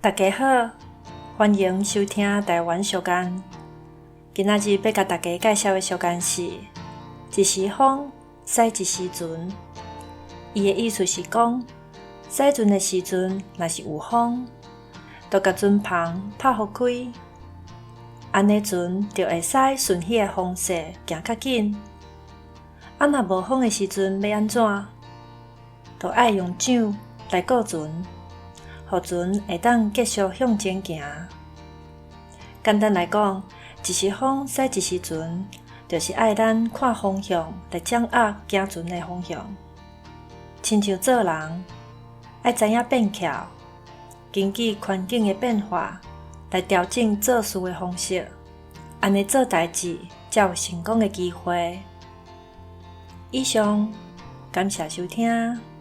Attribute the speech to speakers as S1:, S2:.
S1: 大家好，歡迎收聽台灣小間。今仔日欲共大家介紹的俗諺是：一時風，駛一時船。伊的意思是講，駛船的時陣若是有風，就共船帆拍予開，按呢船就會使順彼个風勢行較緊。啊，若無風的時陣欲按怎？就愛用槳來顧船，予船會當繼續向前行。簡單來講，一時風駛一時船，就是愛咱看風向來掌握行船的方向。親像做人，愛知影變巧，根據環境的變化來調整做事的方式，按呢做代誌才有成功的機會。以上，感謝收聽。